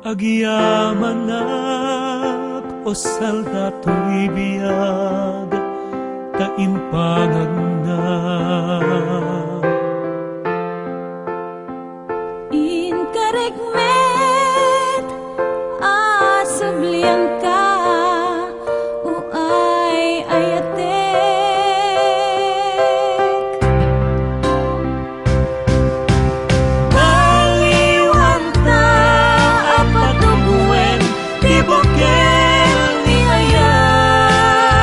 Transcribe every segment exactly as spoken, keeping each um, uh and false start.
Agyamanak, O salda toy biag, ta impangagna. Inkarek met a sublianka, o ay-ayatek. Baliwangta a patubuen ti bukel ni ayat.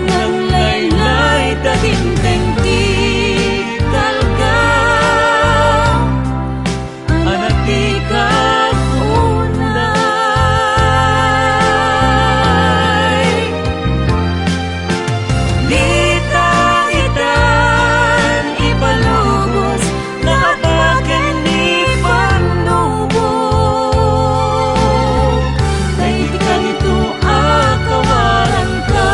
Nanglaylay ta dimteng ti kalga. Anatikak unay. Dita itan ipalubos nga apaken ni pannubok. Daydi kanito a kawaranka,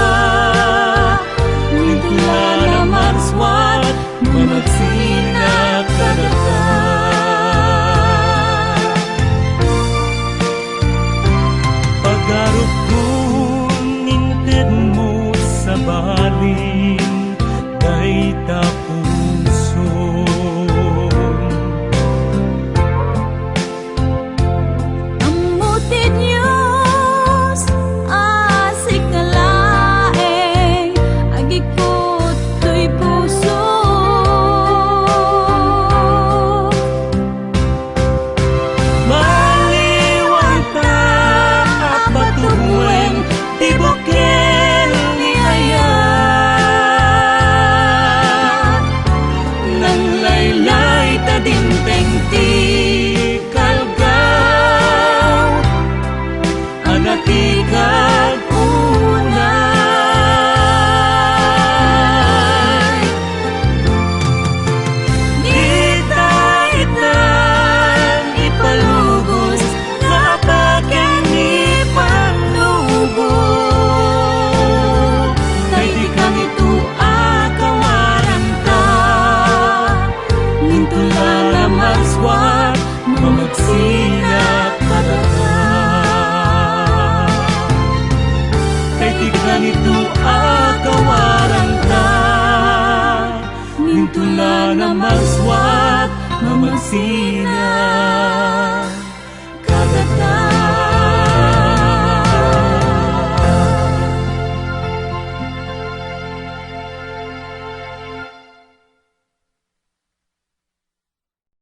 ngem tula na marswat, mamagsina kadaka. Pagarupkon intedmo sabalin dayta pusom. Ammo ti Dios a sika laeng agikut toy puso. Maliwangta a patubuen ti bukel ni ayat. Nanglaylay ta dimteng ti kalgaw. Anatikak unay. Dita itan ipalubos nga apaken ni pannubok. Daydi kanito a kawaranka, ngem tula na marswat, mamagsina kadaka. Daydi kanito a kawaranka, ngem tula na marswat, mamagsina